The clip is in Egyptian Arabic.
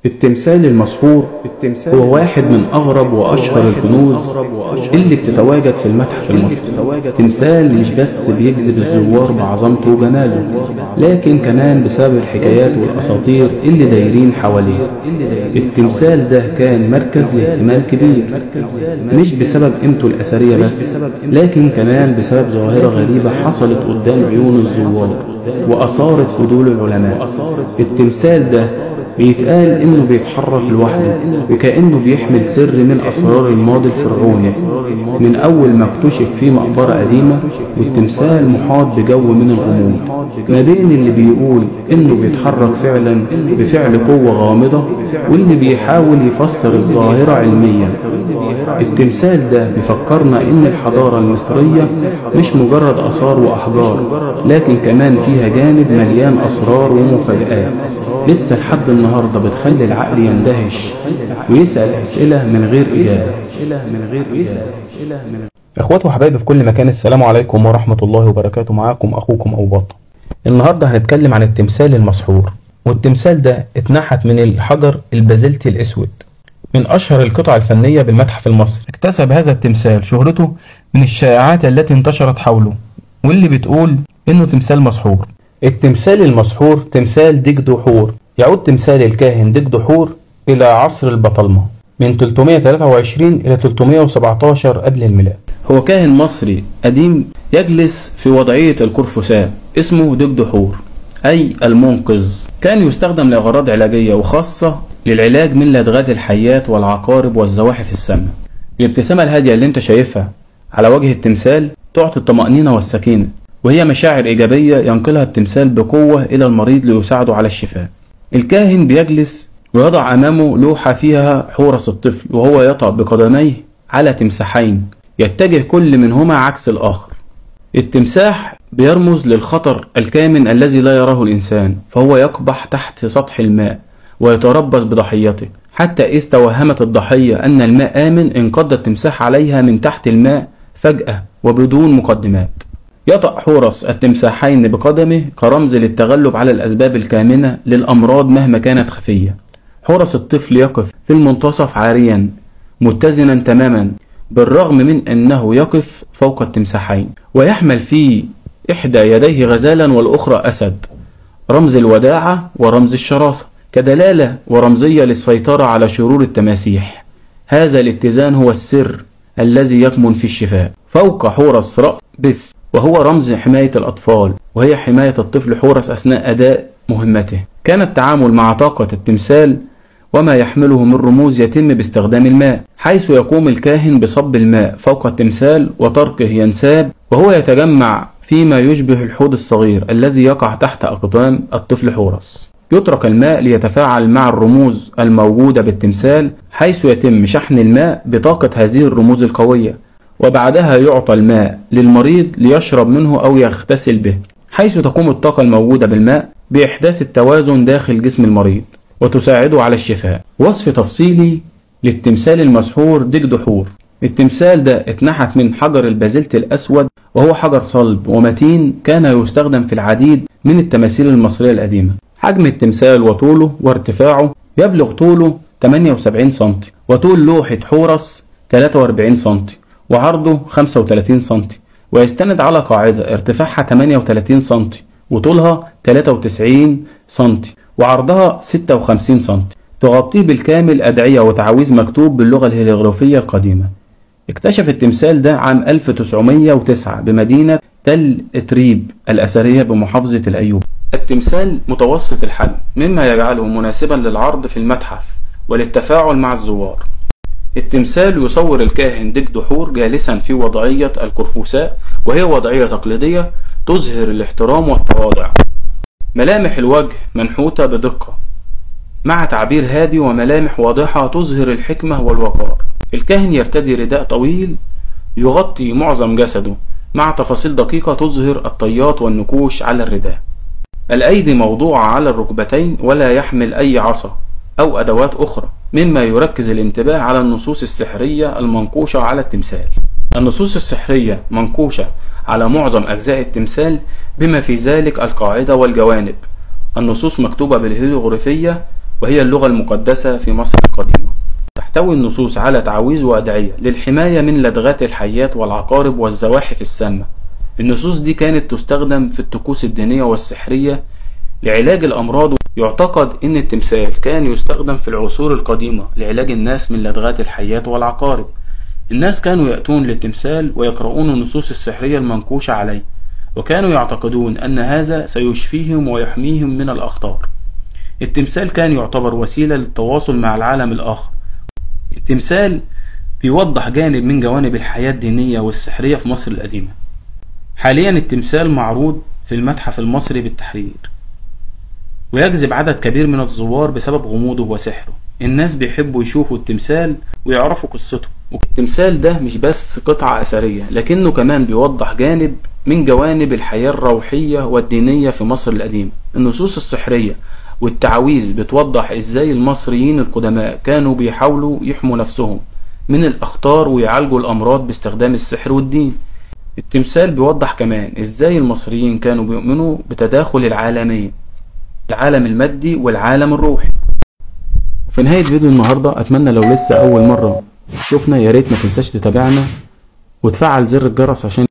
التمثال المسحور هو واحد من أغرب وأشهر الكنوز اللي بتتواجد في المتحف المصري. تمثال مش بس بيجذب الزوار بعظمته وجماله، لكن كمان بسبب الحكايات والأساطير اللي دايرين حواليه. التمثال ده كان مركز لاهتمام كبير، مش بسبب قيمته الأثرية بس، لكن كمان بسبب ظاهرة غريبة حصلت قدام عيون الزوار وأثارت فضول العلماء. التمثال ده بيتقال إنه بيتحرك لوحده، وكأنه بيحمل سر من أسرار الماضي الفرعوني. من أول ما اكتشف في مقبرة قديمة، والتمثال محاط بجو من الغموض، ما بين اللي بيقول إنه بيتحرك فعلا بفعل قوة غامضة، واللي بيحاول يفسر الظاهرة علميا. التمثال ده بيفكرنا إن الحضارة المصرية مش مجرد آثار وأحجار، لكن كمان فيها جانب مليان أسرار ومفاجآت لسه لحد النهارده بتخلي العقل يندهش ويسأل أسئلة من غير إجابة. إخواتي وحبايبي في كل مكان، السلام عليكم ورحمة الله وبركاته. معاكم أخوكم أبو بطة. النهارده هنتكلم عن التمثال المسحور، والتمثال ده اتنحت من الحجر البازلتي الأسود، من أشهر القطع الفنية بالمتحف المصري. اكتسب هذا التمثال شهرته من الشائعات التي انتشرت حوله، واللي بتقول إنه تمثال مسحور. التمثال المسحور تمثال دجدحور. يعود تمثال الكاهن دجدحور إلى عصر البطالمة من 323 إلى 317 قبل الميلاد. هو كاهن مصري قديم يجلس في وضعية القرفساء، اسمه دجدحور أي المنقذ. كان يستخدم لأغراض علاجية، وخاصة للعلاج من لدغات الحيات والعقارب والزواحف السامة. الابتسامة الهادية اللي انت شايفها على وجه التمثال تعطي الطمأنينة والسكينة، وهي مشاعر إيجابية ينقلها التمثال بقوة إلى المريض ليساعده على الشفاء. الكاهن بيجلس ويضع أمامه لوحة فيها حورس الطفل، وهو يطأ بقدميه على تمساحين يتجه كل منهما عكس الآخر. التمساح بيرمز للخطر الكامن الذي لا يراه الإنسان، فهو يقبح تحت سطح الماء ويتربص بضحيته، حتى إذ توهمت الضحية أن الماء آمن انقض التمساح عليها من تحت الماء فجأة وبدون مقدمات. يطأ حورس التمساحين بقدمه كرمز للتغلب على الأسباب الكامنة للأمراض مهما كانت خفية. حورس الطفل يقف في المنتصف عاريا متزنا تماما، بالرغم من أنه يقف فوق التمساحين، ويحمل في إحدى يديه غزالا والأخرى أسد، رمز الوداعة ورمز الشراسة، كدلالة ورمزية للسيطرة على شرور التماسيح. هذا الاتزان هو السر الذي يكمن في الشفاء. فوق حورس رأس بس، وهو رمز حماية الأطفال، وهي حماية الطفل حورس أثناء أداء مهمته. كان التعامل مع طاقة التمثال وما يحمله من رموز يتم باستخدام الماء، حيث يقوم الكاهن بصب الماء فوق التمثال وتركه ينساب، وهو يتجمع فيما يشبه الحوض الصغير الذي يقع تحت أقدام الطفل حورس. يترك الماء ليتفاعل مع الرموز الموجودة بالتمثال، حيث يتم شحن الماء بطاقة هذه الرموز القوية، وبعدها يعطى الماء للمريض ليشرب منه أو يغتسل به، حيث تقوم الطاقة الموجودة بالماء بإحداث التوازن داخل جسم المريض وتساعده على الشفاء. وصف تفصيلي للتمثال المسحور دجدحور. التمثال ده اتنحت من حجر البازلت الأسود، وهو حجر صلب ومتين كان يستخدم في العديد من التماثيل المصرية القديمة. حجم التمثال وطوله وارتفاعه يبلغ طوله 78 سم، وطول لوحة حورس 43 سم، وعرضه 35 سم، ويستند على قاعدة ارتفاعها 38 سم، وطولها 93 سم، وعرضها 56 سم، تغطيه بالكامل أدعية وتعاويذ مكتوب باللغة الهيروغليفية القديمة. اكتشف التمثال ده عام 1909 بمدينة تل اتريب الأثرية بمحافظة الأيوب. التمثال متوسط الحجم، مما يجعله مناسبا للعرض في المتحف وللتفاعل مع الزوار. التمثال يصور الكاهن دجدحور جالسا في وضعية القرفساء، وهي وضعية تقليدية تظهر الاحترام والتواضع. ملامح الوجه منحوتة بدقة مع تعبير هادي وملامح واضحة تظهر الحكمة والوقار. الكاهن يرتدي رداء طويل يغطي معظم جسده، مع تفاصيل دقيقة تظهر الطيات والنقوش على الرداء. الأيدي موضوعة على الركبتين ولا يحمل أي عصا أو أدوات أخرى، مما يركز الانتباه على النصوص السحرية المنقوشة على التمثال. النصوص السحرية منقوشة على معظم أجزاء التمثال بما في ذلك القاعدة والجوانب. النصوص مكتوبة بالهيروغليفية وهي اللغة المقدسة في مصر القديمة. تحتوي النصوص على تعاويذ وأدعية للحماية من لدغات الحيات والعقارب والزواحف السامة. النصوص دي كانت تستخدم في الطقوس الدينية والسحرية لعلاج الأمراض. يعتقد أن التمثال كان يستخدم في العصور القديمة لعلاج الناس من لدغات الحيات والعقارب. الناس كانوا يأتون للتمثال ويقرؤون النصوص السحرية المنقوشة عليه، وكانوا يعتقدون أن هذا سيشفيهم ويحميهم من الأخطار. التمثال كان يعتبر وسيلة للتواصل مع العالم الآخر. التمثال بيوضح جانب من جوانب الحياة الدينية والسحرية في مصر القديمة. حاليا التمثال معروض في المتحف المصري بالتحرير، ويجذب عدد كبير من الزوار بسبب غموضه وسحره. الناس بيحبوا يشوفوا التمثال ويعرفوا قصته. التمثال ده مش بس قطعة أثرية، لكنه كمان بيوضح جانب من جوانب الحياة الروحية والدينية في مصر القديمة. النصوص السحرية والتعاويذ بتوضح ازاي المصريين القدماء كانوا بيحاولوا يحموا نفسهم من الأخطار ويعالجوا الأمراض باستخدام السحر والدين. التمثال بيوضح كمان ازاي المصريين كانوا بيؤمنوا بتداخل العالمين، العالم المادي والعالم الروحي. وفي نهاية فيديو النهاردة، أتمنى لو لسه أول مرة شفنا يا ريت ما تنساش تتابعنا وتفعل زر الجرس عشان